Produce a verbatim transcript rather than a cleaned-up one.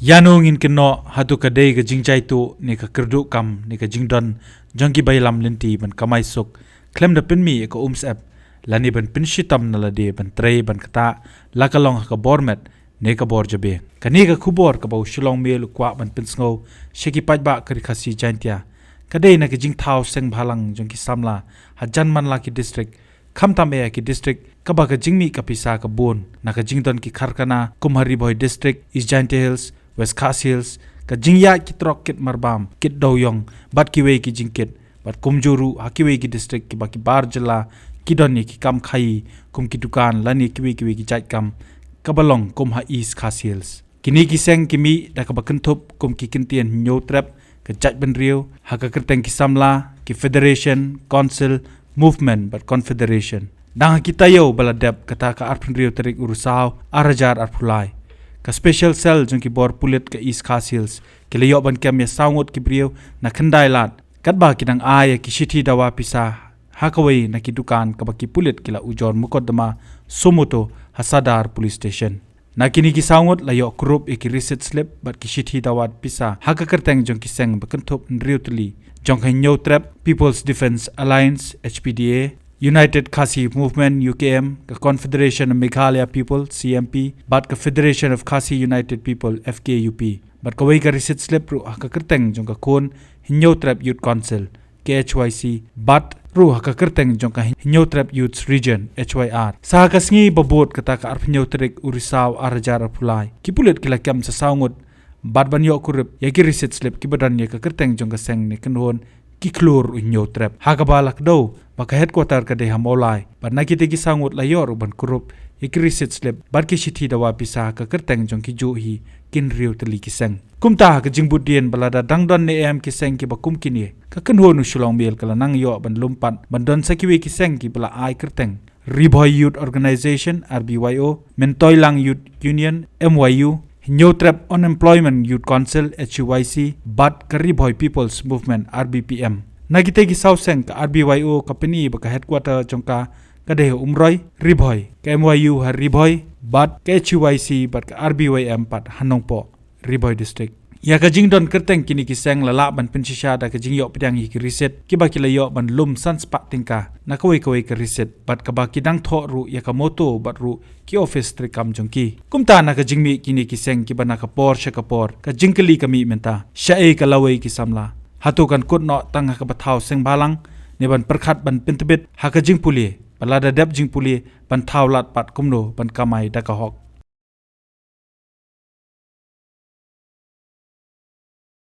Ïano ngin kynnoh, hato ka dei ka jingjaituh ne ka kyrduh kam ne ka jingdon jong ki ba ïalam lynti ban kamai suk khlem da pynmih ïa ka umsyep lane ban pynshitom na lade ban trei ban ktah la ka long ha ka bor met ne ka bor jabieng. Kane ka khubor kaba u Shillong Mail u kwah ban pynsngew sha ki paidbah ka Ri Khasi Jaintia ka dei na ka jingthaw seng bhalang jong ki samla hajan man la ki district, khamtam eh ki district kaba ka jingmih ka pisa ka bun na ka jingdon ki karkhana kum ha Ri Bhoi District, East Jaintia Hills, West Khasi Hills, ka jingïaid ki trok kit marbam, kit dewïong bad kiwei ki jingkit, bad kumjuh ruh ha kiwei ki district kiba ki bar jylla ki don ïa ki kam khaïi kum ki dukan lane kiwei kiwei ki jait kam kaba long kum ha East Khasi Hills. Kine ki seng ki mih da kaba kynthup kum ki kyntien Hynñiewtrep, ka jaitbynriew, ha ka kyrteng ki samla, ki federation, council, movement bad confederation. Dang ha ki taïew ba la dep, kata ka arphew hynriew tarik u Risaw ar hajar arphew lai, ka special cell jong ki bor pulit ka East Khasi Hills ki la ïoh ban kem ïa saw ngut ki briew na Khyndailad, katba ki dang ai ïa ki shithi dawa pisa ha kawei na ki dukan kaba ki pulit ki la ujor mukotduma suo motu ha Sadar Police Station. Na kine ki saw ngut la ïoh kurup ïa ki receipt slip bad ki shithi dawa pisa ha ka kyrteng jong ki seng ba kynthup hynriew tylli, jong ka Hynñiewtrep People's Defence Alliance, H P D A, United Khasi Movement, U K M, ka Confederation of Meghalaya People, C M P, bad ka Federation of Khasi United People, F K U P. Bad kawei ka receipt slip ruh ha ka kyrteng jong ka khun Hynñiewtrep Youth Council, K H Y C, bad ruh ha ka kyrteng jong ka Hynñiewtrep Youth Region, H Y R. Sa ha ka sngi ba bud, kata ka arphew hynñiew tarik u Risaw ar hajar arphew lai, ki pulit ki la kem sa saw ngut bad ban ïoh kurup ïa ki receipt slip kiba don ïa ka kyrteng jong ka seng ne kynhun ki khlur u Hynñiewtrep, ha kaba la kdew ba ka headquarter ka dei ha Mawlai. Bad na kita ki saw ngut la ïoh ruh ban kurup ïa ki receipt slip bad ki shithi dawa pisa ha ka kyrteng jong ki juh hi ki hynriew tylli ki seng. Kumta ha ka jingbuddien ba lada dang don ne em ki seng kiba kum kine, ka kynhun u Shillong Mail ka la nang ïoh ban lum pat ban don sa kiwei ki seng kiba la ai kyrteng Ri Bhoi Youth Organization, R B Y O, Myntoilang Youth Union, M Y U, Hynñiewtrep Unemployment Youth Council, H U Y C, bad ka Ri Bhoi People's Movement, R B P M. Na kita ki saw seng, ka R B Y O ka pyni ba ka headquarter jong ka ka dei ha Umroi, Ri Bhoi, ka M Y U ha Ri Bhoi, bad ka H U Y C bad ka R B Y M pat ha Nongpoh, Ri Bhoi District. Ïa ka jingdon kyrteng kine ki seng la lah ban pynshisha da ka jingïoh pdiang ïa ki receipt kiba ki la ïoh ban lum san spah tyngka na kawei kawei ka receipt, bad kaba ki dang thoh ruh ïa ka moto bad ruh ki office treikam jong ki. Kumta na ka jingmih kine ki seng kiba na ka por sha ka por, ka jingkylli ka mih mynta, shaei ka lawei ki samla? Hato kan kut noh tang ha kaba thaw seng bhalang, ne ban pyrkhat ban pyntbit ha ka jingpule, ba lada dep jingpule, ban thaw lad pat kumno ban kamai da ka hok?